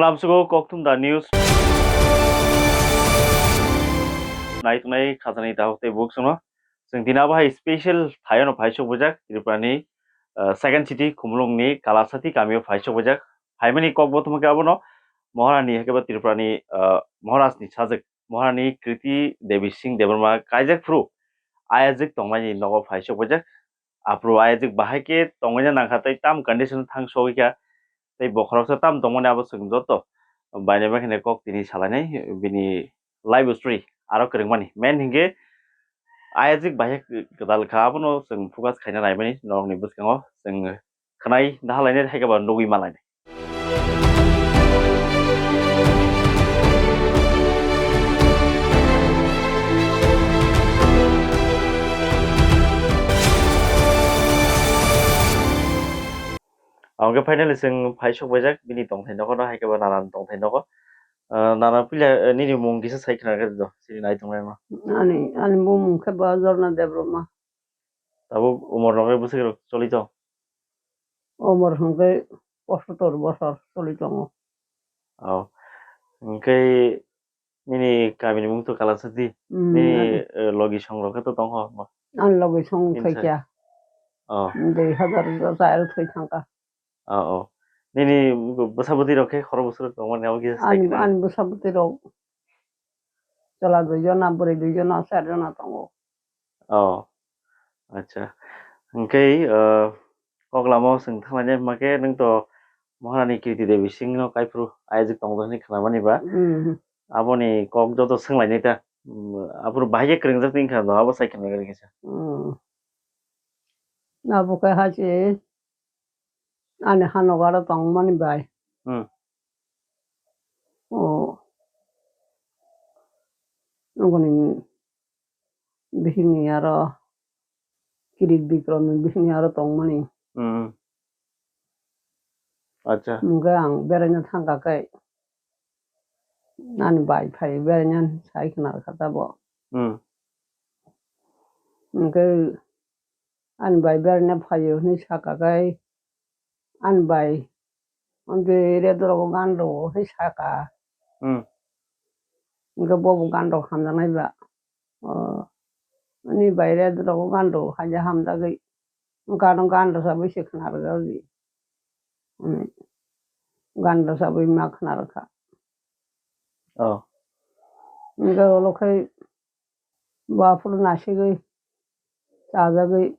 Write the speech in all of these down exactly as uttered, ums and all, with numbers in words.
Lamsugo Kokthum da news. Naitongnai khajani dahok tei buk songno. Chwng tini abo hai special thaiono phai sok bujak Tripurani, ah, second city Khumulwngni Kalasati kamio phai sok bujak. Phaimani kok bo thumkhe abono Maharani hakhe ba Tripurani, ah, Maharajni sajwk Maharani Kriti Devi Singh Debbarma kaijak phuru ayajwk tongmani nogo phai sok bujak. Aphuru ayajwk bahai khe tongwina nangkha tei tam condition thang sogwi kha tei bokhoroksa tam tongmani abo chwng joto bainai bai kheno kok tini salainai bini life story aro kwrwngmani. Main hinkhe ayajwk bahai kwtal kha abono chwng focus khaina naimani norokni bwskango chwng khwnai dahalainai hai khe ba nugwi malainai. Oke, finally chwng phai sok baijak bini tongthai nogo no, hai khe ba nana ni tongthai nogo. Ah, nana puila, eh, nini mung kisa sai khna khe do, sini nai tongnai no. Ani, ani bumung khe ba Jorna Debbarma. Tabuk umor loge bwswk rok choli tong? Umor hwnkhe posotor bosor choli tongo. Oh. Hwnkhe nini kamini mung to Kalasati. Mm, nini, ani, eh, logi song rok khe to tongkho? Ani logi song thoi kya. Oh. Dui hazar char thoi thangkha. Oh, oh. Nini bwsa bwtwi rok khe khoro bwswk rok tongmani abo kisa sai khna. Ani bwsa bwtwi rok chwla dui jona, bwrwi dui jona, char jona tongo. Oh, acha. Hwnkhe, uh, kok lama o chwng thanglainai hwnkhe nwng to Maharani Kirti Devi Singh no kaiphuru ayajwk tongjaknai khwnamani ba. Mm. Aboni kok joto swnglainai ta. Mm, aphuru bahai khe kwrwngjak tongkha no, abo sai khna kisa. Mm. Abo khe hai se ani hano garo tongmani bai. Hmm. O, nokni bihikni aro Kirit Bikramni bihikni aro tongmani. Hmm. Acha. Hwnkhe ang beraina thangkha khe ani bai phai beraina sai khna kha tabo. Hmm. Hwnkhe ani bai beraina phaio hwnwi saka khe ani bai, "Ondi redorogo gandro," hwnwi saka. Hmm. Hwnkhe bobo gandro hamjaknai ba. O, ani bai redorogo gandro haja hamjagwi. Gano gandro sabai se khna rwjak di. Ani gandro sabai ma khna rwkha. Oh. Hwnkhe ulo khe Bo aphuru nasigwi chajagwi,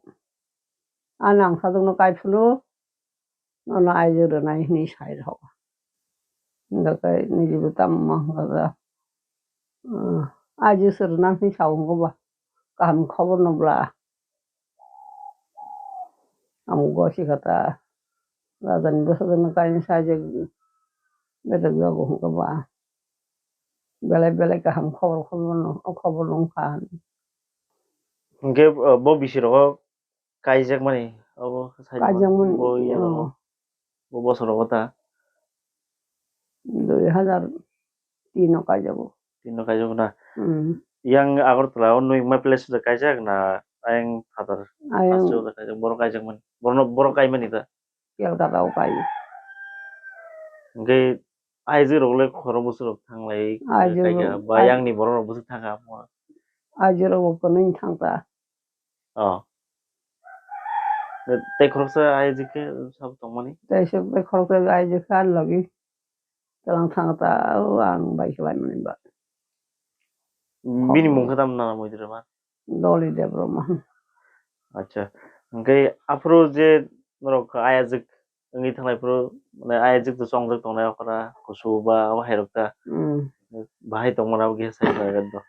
"A nang sajwkno kai phuru nono aijwk rwnai," hwnwi sai rw. Hwnkhe nini bo tamo ma hwnkha, "Aijwk se rwna," hwnwi sa o hwnkhe ba kaham khobor no bla. Amo gosi kha ta, rajani bwsajwkno kainwi sajwk bedek jago hwnkhe ba. Belai belai kaham khobor, khobor no, khobor no wngkha. Hwnkhe, uh, bo bisi rogo kaijakmani, abo sai kaijakmani, bo iya rogo, oh, bo bosor rogo ta? Dui hazar tin o kaijago. Tin o kaijago na? Hmm. Yang Agartala o nui ma place da kaijak na ayang phatar? Ayang. First o da kaijak, boro kaijakmani. Boro no, boro kaimani da? Kolkata o kai. Hwnkhe aijwk rok le khoro bwswk rok thanglai, aijwk kaika rok, ba ai- yang ni borok rok bwswk thangkha amo? Aijwk rok bo kwnwi thangkha. Oh. Tei khoroksa aijwk khe sabo tongmani? Tei se, tei khoroksa aijwk khe ani logi twlang thangkha ta, o ang bai khe laimani ba. Bini mung khe tamo nana moidre ma? Doli Debbarma. Acha. Hwnkhe aphuru je norok ayajwk wngwi thanglai phuru, mane ayajwk to chongjak tongnai okra kusu ba abo hai rok ta. Hmm. Bahai tongmani abo kisa sai khe do.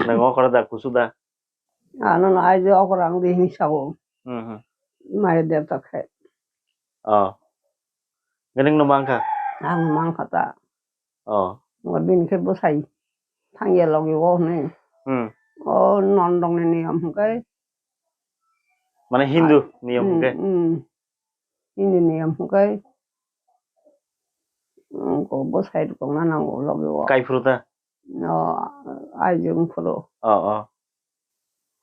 Nang okra da kusu da? Ano no aijwk okra wng di hwnwi sa o. Hmm, hmm. Maya debta khe. Oh. Gwnwng no mankha? Ang mankha ta. Oh. Ngo bini khe bwsai thangya logi o hwnwi. Hmm. O non rokni niyom hwnkhe. Mane Hindu niyom hwnkhe? Hmm, hmm. Hindu niyom hwnkhe. Ngo bwsai rwkna nango logi o. Kaiphuru ta? No, aijwk wngphuru. Oh, oh.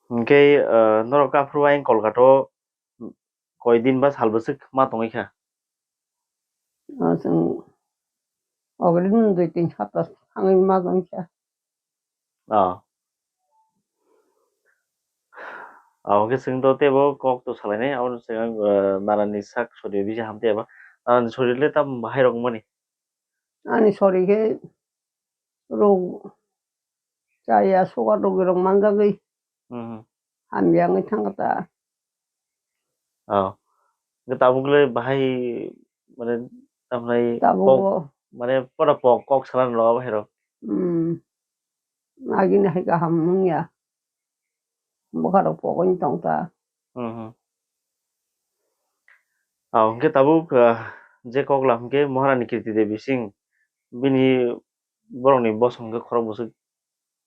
Hwnkhe, uh, norok aphuru ayang Kolkata o koi din ba sal bwswk ma tongwi kha? O chwng Ogri nwng dui tin sapta thangwi ma jangkha. Oh. Oh, hwnkhe chwng to teibo kok to salainai, abo chwng, eh, narani sak sori bisi hamtwi eba. Narani sori le tam bahai rok mani. Ani sori khe rog chaya sugar rog rok manjagwi Hmm. hamya wngwi thangkha ta. Oh. Hwnkhe tabuk le bahai mane tamnai Tabuk kok, bo. Mane pora pok kok salan lo bahai rok. Hmm. Agini hai kaham wngya. Bwkha rok pogwi tong ta. Hmm. Oh, hwnkhe tabuk, ah, je kok lam hwnkhe Maharani Kirti Devi Singh bini borokni bosong hwnkhe khorok bwswk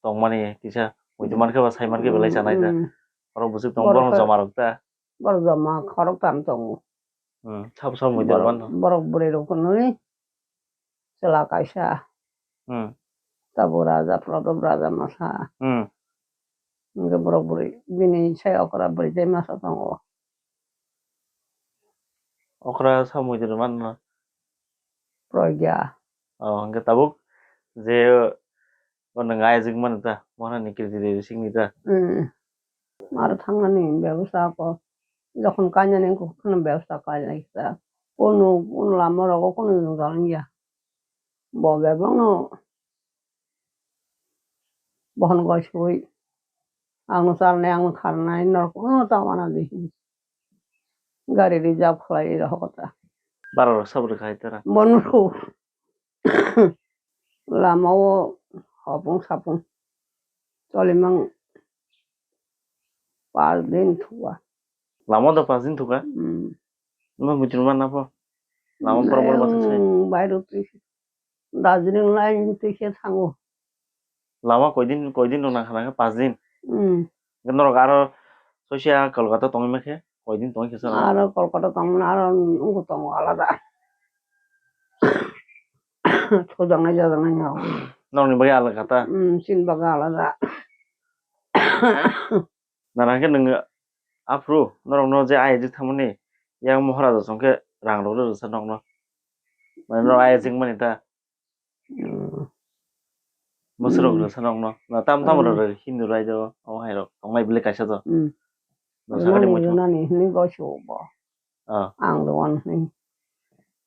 tongmani kisa muitu mankhe ba sai mankhe belai chanai ta. Hmm. Khorok bwswk tong borok borok khe joma rok ta. Borok joma khorok tam tongo. Hmm, sabo sabo muitu Borok, mano. Borok bwrwi rok hwnwi chwla kaisa. Hmm. Tabuk raja, Prodop raja masa. Hmm. Hwnkhe borok bwrwi bini sai okra bwrwi tei masa tongo. Okra sabo muitu mano. Pragya. Oh, hwnkhe tabuk je O nwng ayajwk mano ta, Maharani Kirti Devi Singh ni ta? Hmm. Aro thangnani bebosta ko, jokhon kainani wngkha, kono bebosta kainai kisa. Kono, kono lama rogo kono jwngjal wngya. Bo bebakno bohon goi sui, ang no chalnai, ang no kharnai, norok kono ta wana di. Gari reserve khlai rw kota. Bara rok sabo rwkha hai tara. Bono rw. Lama o hopung sapung cholimang pas din thuka. Lama do pas din thuka? Hmm. Nima muitu ma na pho? Lama pora pora basa sai. Nang bai rw twi. Darjeeling line twi khe thango. Lama koidin, koidin rok nangkha nangkha, pas din. Hmm. Hwnkhe norok aro sosia Kolkata tongwi ma khe, koidin tongwi khe chwla? Aro Kolkata tongmani aro wngkha tongo alada. Thujaknai jajaknai no. Norokni bagwi alada kha ta? Hmm, chini bagwi alada. Nana khe nwng aphuru norokno je ayajwk thangmani yang Moharaja song khe rang rok rwsa nokno. Mane norok ayajwk mani ta? Hmm. Bwswk rok Hmm. rwsa nokno. Na tam tam Hmm. rok rw Hindu raida o, omo hai rok tongnai bwlai kaisa do. Hmm. No sakani Rwnani, muitu. Rwnani hinwi gosi bo. Ah. Ang rwani hinwi.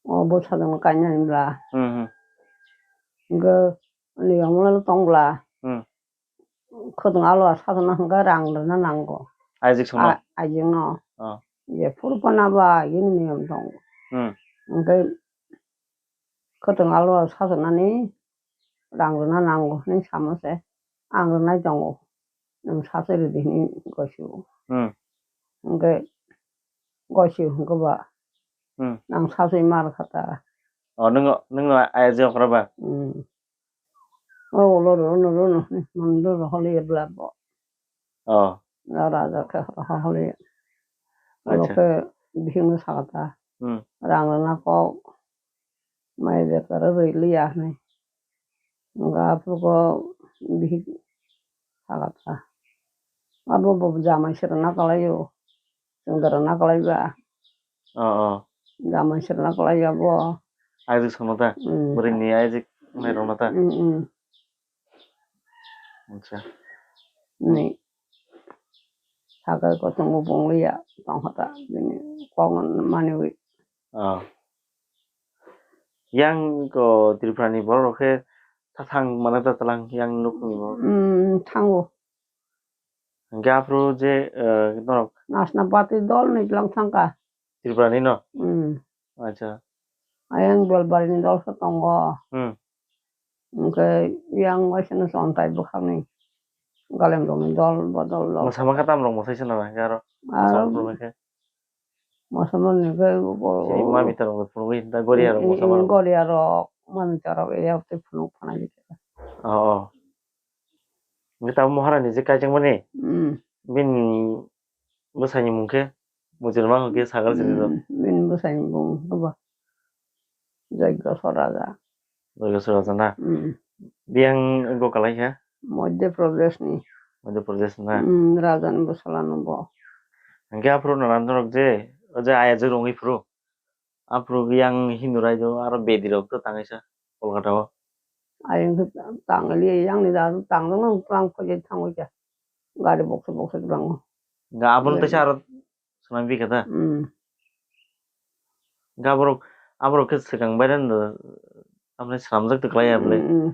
O bwsa jani kainani bla. Hmm, hmm. Hwnkhe ani yongmano tong bla. Hmm. Khwtwng alo sasana hwnkhe rang rwna nango. Ajik sono? A-, ajikno. Oh. Je phuru phano ba yini niyom tongo. Hmm. Hwnkhe khwtwng alo sasanani rang rwna nango hinwi samo se. Ang rwnai tongo. Nwng sachi rwdi hinwi gosi o. Hmm. Hwnkhe gosi hwnkhe ba. Hmm. Ang sachi ma rwkha ta. Oh, nwng, nwng ayajwk okra ba? Hmm. O ulo rw, ulo rw, ulo rw, ulo rw, holi ya bla bo. Oh. Na raja khe ho-, holi. Ulo Acha. Khe bihik no sakata. Hmm. Rang rwna kok. Mai de kar rw liya ni. Nga phuko bihik sakata. Abo bo jamai se rwna kalai o. Chwng da rwna kalai ba. Oh, oh. Jamai se rwna kalai ya bo. Isaac sono ta? Mm. Bwrwini Isaac nai rwna ta? Mm, mm. Acha. Ni. Sakai ko tongo bong liya. Tong hata. Bini kong mani wi. Oh. Yang ko Tripura ni borok rok khe ta thang mano ta tlang yang nukhung ni borok. Mm, thango. Hingke aphuru je, eh, norok Nasnapati dol ni tlang thangka. Tripura ni no? Hmm. Acha. Ayang Belbari ni dol se tongo. Hmm. Hingke yang waisa no Chontai bwkhak ni Galem rok ni dol bodol dol. Mwsama khe tam rok mwsai se nana hingke aro. Aro Chontai bwkhak. Mosamani khe bo Sini mami torok phunugwi hinta Goria rok, eh, eh, mosamani. Goria rok, mami torok, eh, tei phunuk phana jikha. Oh, oh. Hingke tabuk Maharani je kaijakmani, hmm, bini bwsani mung khe, mujurma hwnkhe sagal sini rw. Hmm, bini bwsani mung khe bo Jaggeswar Raja. Jaggeswar Raja na? Hmm. Biyang go kalai kha? Madhya Pradesh ni. Madhya Pradesh na? Hmm, Raja ni bwsala no bo. Hingke aphuru nana norok je, o je ayajwk rwngwi phuru, aphuru yang Hindu raida o aro bedi rok to tangwi sa. Kolkata o? Ayang khe tang li, yang ni da tang no tang kho je thango kya. Gari boksa boksa tlango. Ga abul ta sar sanam bi kata. Hmm. Ga borok, aborok khe swkang bai ran do, amne sanam jak to klai ya bole. Hmm, hmm.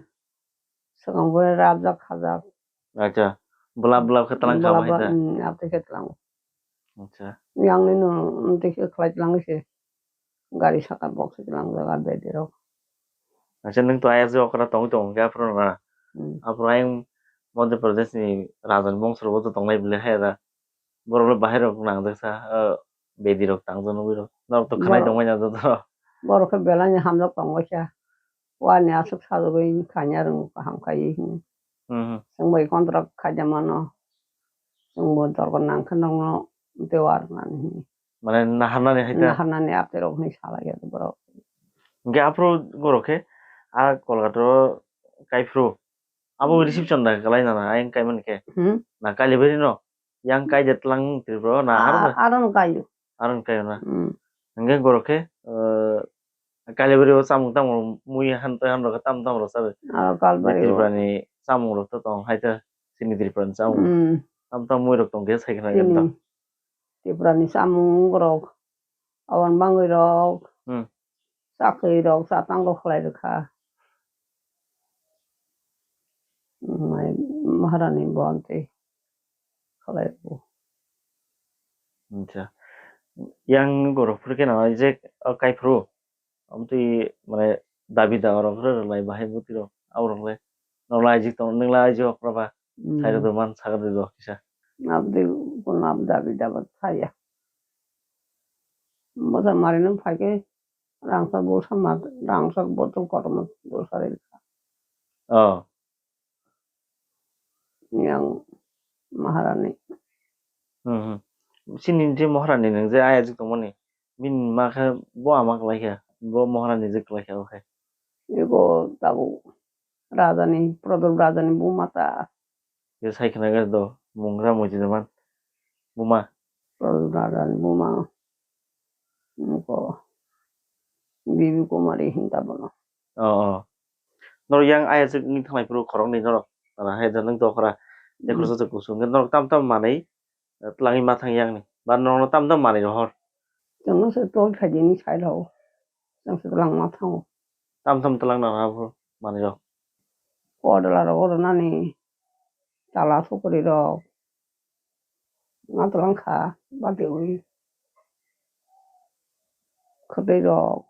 Swkang bo rabjak khajak. Acha, bwlap bwlap khe tlang kha Bwlap bai bwlap, da. Hmm, abte khe tlango. Acha. Yang ni no, hmm, te khe khlai tlango se. Gari saka box se tlang jaga bedi rok. Acha, nwng to ayang je okra tong tong khe aphuru na. Hmm. Aphuru ayang Madhya Pradesh ni Rajan bongso rok bo to tongnai bile hai da. Borok le bahai rok nang jak sa, eh, bedi rok tang jak nugwi rok. Norok to khnai Borok tongmani na joto. Borok khe belai ni hamjak tongo khe. Wani aswk sajagwi kanya rwngo kaham khai hwnwi. Mhm. Chwng bai contract khaida mano. Chwng bo dorkar nang khe nokno tei war nani hwnwi. Mane naharnani hai ta? Naharnani apte rok hwnwi sala ya borok. Hwnkhe aphuru borok khe a Kolkata o kaiphuru. Abo Hmm. reception da kalai nana ayang kaimani khe. Hmm? Na Kalibari no? Yang kai je tlang Tripura na aro Ah, da? Aron kayo. Aron kayo na. Hmm. Hingke borok khe, eh, Kalibari o chamung tamo mui han, han rok tam tam rok sabe. Aro Kalbari o. Tripura ni chamung rok to tong hai ta. Chini Tripura ni chamung. Hmm. Tam tam mui rok tong khe sai khna Chini tam. Tripura ni chamung rok. Aboni bangwi rok. Hmm. Chakri rok chatang rok khlai rwkha. Mai Maharani bo amtwi khlai rwo. Acha. Yang borok phuru khe nang je, o, kaiphuru. Amtwi mane dabi da rok rwrwlai bahai bwtwi rok. Aborok le. Nokla aji tong, nokla aji okra ba. Hmm. Sai rok man sakha de do kisa. Abdi kun ab dabi da ba saya. Mosa mari nang phai khe rangsa bo sama, rangsa botol kotorma bo sari. Oh. Yang Maharani. Hmm, hmm. Sini je Maharani nang je ayajik tongmani. Bini ma khe bo ama kwlai kha, bo Maharani je kwlai kha, o khe. Ego tabuk Rajani, Prodol Rajani buma ta. Ye sai khna ga do, mung ra mui twi man. Buma. Prodol Rajani buma. Nuko Bibi Kumari hinta bono. Oh, oh. Norok yang ayajik ni thanglai phuru khoroknwi norok. Ara hai da nang dokhra. Hmm. Jekhor sa kusung. Norok tam tam manwi. Twlangwi ma thang yang ni. Ba norokno tam tam manwi rohor. Chwngno se tol phaidi ni sai rw. Chwng se twlang ma thango. Tam tam twlang na abo manwi rok. Podla rok oro nani chala sukuri rok. Ma twlang kha bati ui. Khwtwi rok.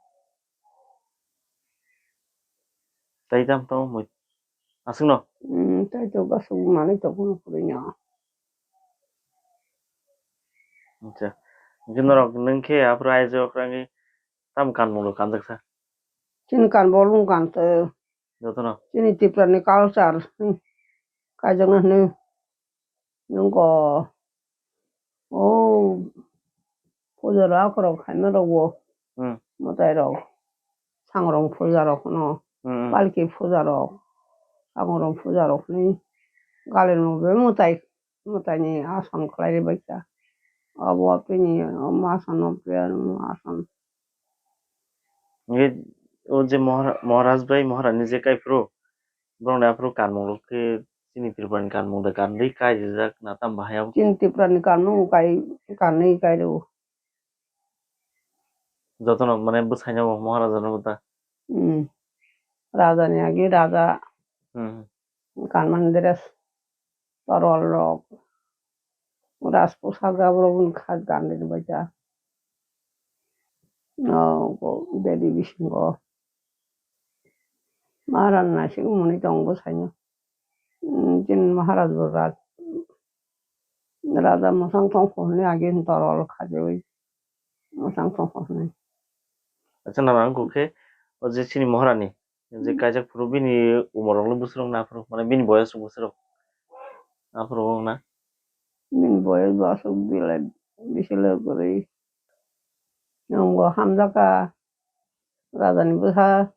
Tai tam tamo mui aswkno? Hmm, tai to aswk manwi tongphuru kwrwino. Acha. Hwnkhe norok nwng khe aphuru aijok rangwi tam kanmung rok kanjaksa? Chini kanbo lung kanto. Jotono? Chini Tripura ni culture, hmm, kaijakna hwnwi. Nungko, o, puja rok, akhorok khaima rok bo, hmm, mwtai rok, sangrong puja rok no, hmm, hmm, palki puja rok, sangrong puja rok ni, galeno be mwtai, mwtai ni asam khlai ri bai kha. Abo tini, o masa no be asam. Hingke o je Mohara-, Maharaj bai Maharani je kaiphuru, borokni aphuru kanmung rok khe chini Tripura ni kanmung da kanwi kai rijak na tam bahai abo? Chini Tripura ni kanmung kai, kanwi kai rw. Jotono mane bwsaino bo Maharaja no bo ta? Hmm. Raja ni agi raja. Hmm. Kanmani dress, torwal rok, rajposhak rok wngkha gandhi ni bacha. No, ko bedi bisingo. Maharaj naisik muni tongo saino. Hmm, chini Maharaj bo raj-, raja mwsang tongkho hwnwi age torwal khajawi mwsang tongkho hwnwi. Acha, nana wngkha khe o je chini Maharani, je, hmm, kaijak phuru bini umor rok le bwswk rok na phuru, mane bini boyos rok bwswk rok na phuru wng na? Bini boyos bo aswk belai bisi le kwrwi. Nwng bo hamjakha rajani bwsa.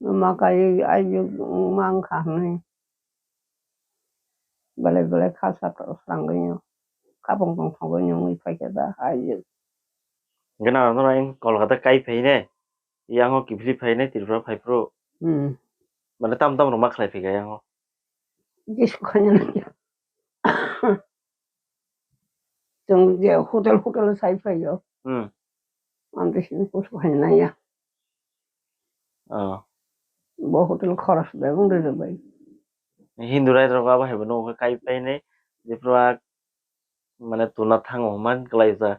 Nwma kai aijak wngma wngkha hwnwi. Belai belai kha sa srangwi no. Khapang tongthogwi no wngwi phaikha da aijak. Gana no nai Kolkata kai phainai. Yang o kiphilwi phainai Tripura phaiphuru. Hmm. Mane tam tam rok ma khlai phika yang o. Jesu khaina nangya. Chwng je hotel, hotel sai phaio. Hmm. Ang to sini kusu khaina nangya. Oh. Bo hotel khoros bebung rwrwk bai. Hindu rai rok abo hai bo no kai pai ne. Jepra mane tuna thango man klai ja.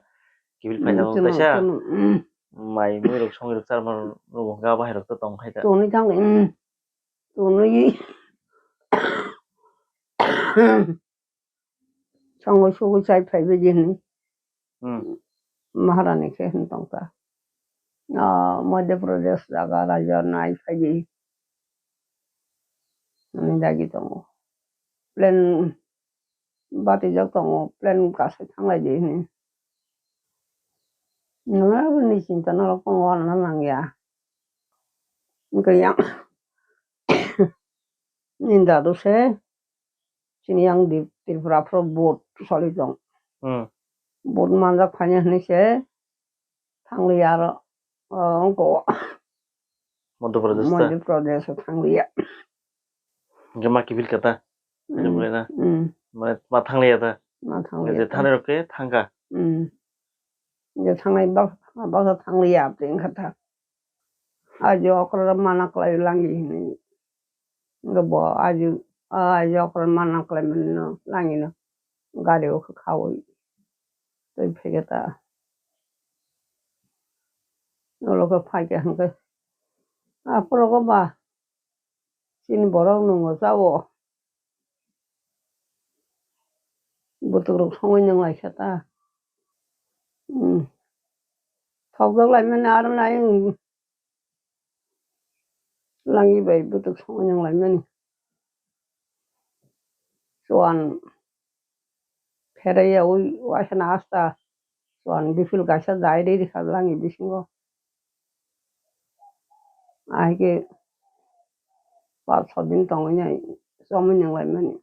Kibil Hmm, paina tunu, kaisa. Tunu, hmm. Mai mui rok song rok char man rok ga bahai rok to tong khai ta. Tuni thang, hmm. Tuni. Songwi sugwi chai phaibai di hwnwi. Hmm. Maharani khe hwn tong ta. Ah, Madhya Pradesh jaga raja nai phai di. Ani dagi tongo. Plan batijak tongo, plan kasai thanglai di hwnwi. Nwng aboni chinta norok tongo, wana nangya. Hwnkhe yang ni dadu se chini yang di Tripura phoro vote soli tong. Hmm. Vote manjak phaina hwnwi se thangliya aro, o, wngkha o. Madhya Pradesh ta? Madhya Pradesh o thangliya. Hwnkhe ma kiphil kha ta? Ani Hmm, bwlai na? Hmm. Mane ma thangliya ta? Ma thangliya Je ta. Thangnai rok khe thangkha? Hmm. Je thangnai bak-, baksa thangliya, aboni wngkha ta. Ajo okra mana kwlai langi hwnwi. Hwnkhe bo ajo, a ajo okra mana kwlai mani no langi no gari o khawi twi phai khe ta. Olo khe phai khe hwnkhe aphuru go ba chini borok nwngo chao. Bwtwk rok songwi nang lai kha ta. Hmm. Thokjak lai mani aro nai, hmm. Langi bai bwtwk songwi nang lai mani. Chuan pheraiya ui waisa na asta chuan biphil kaisa dai rwi rikha langi bisingo. Ahai khe pach sat din tongwi nai chomwi nang lai mani.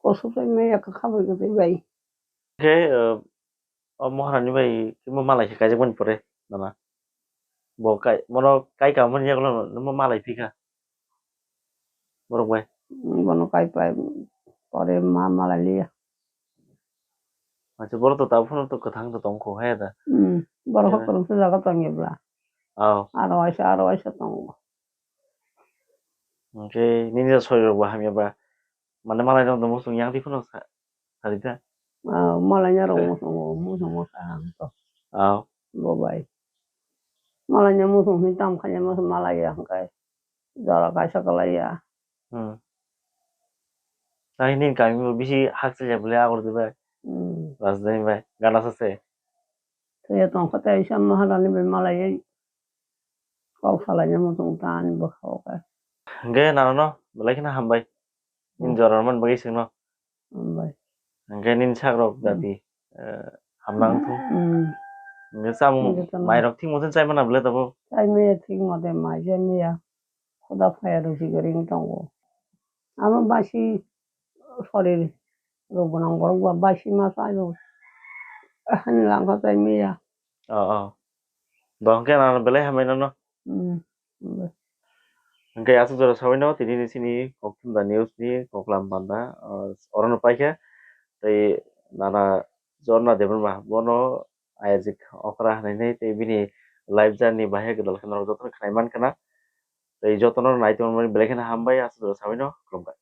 Kosok bai maya kha khabai kwtwi bai. Khe, uh, o Maharani bai khe bo malai khe kaijak mani pore nana. Bo kai, bono kai ka mani yagulo no malai phika. Borok bai. Hmm, bono kai pai pore ma malai liya. Acha, borok to tabuk phano to kwthang to tong kho he da. Hmm, borok Khe kwrwngsa jaga tong ebla. Aw. Aro waisa, aro waisa tongo. Hwnkhe nini sori rok bo hamya ba. Mane malai rok no muchung yang di phano sa, sari da. Ah, malai nya rok Eh. Muchung, muchung mo sa ang to. Aw. Bo bai. Malai nya muchung hin tam khaina muchung malai ya hwnkhe. Jora kaisa kwlai ya. Hmm. Nai nini kami bo bisi hakchal ya bole agor di bai. Hmm. Rajdhani bai. Gana sa se. Thwiya tong kha tei sa Maharani bai malai. Kok salaina muchung ta ani bwkha o khe. Hwnkhe nanono belai kheno hambai. Nini Hmm. Jora rwmani bagwi chwngno. Hambai. Hwnkhe nini sakrok Hmm. Jati, eh, hamnang thung. Hmm. Hwnkhe chamung Jotono. Mairok thik mote chaimana bwle tabuk? Chaimaya thik mote mai chaimaya. Khuda phaya rwsi kwrwi wng tongo. Amo basi sorir rok gwnang borok ba basi ma chaio. Ani langkha chaimaya. Oh, oh. Bo hwnkhe ano belai hambai nono. Hmm. Hwnkhe aswk jora sabaino tini ni chini Kokthum da news ni koklam panda, ah, orono paikha. Tei nana Jorna Debbarma bono Ayajik okra hwnwi tei bini life journey bahai gwdal khe norok jotono khnai mankha na. Tei jotono nai tongmani belai kheno hambai aswk jora sabaino khulumkha.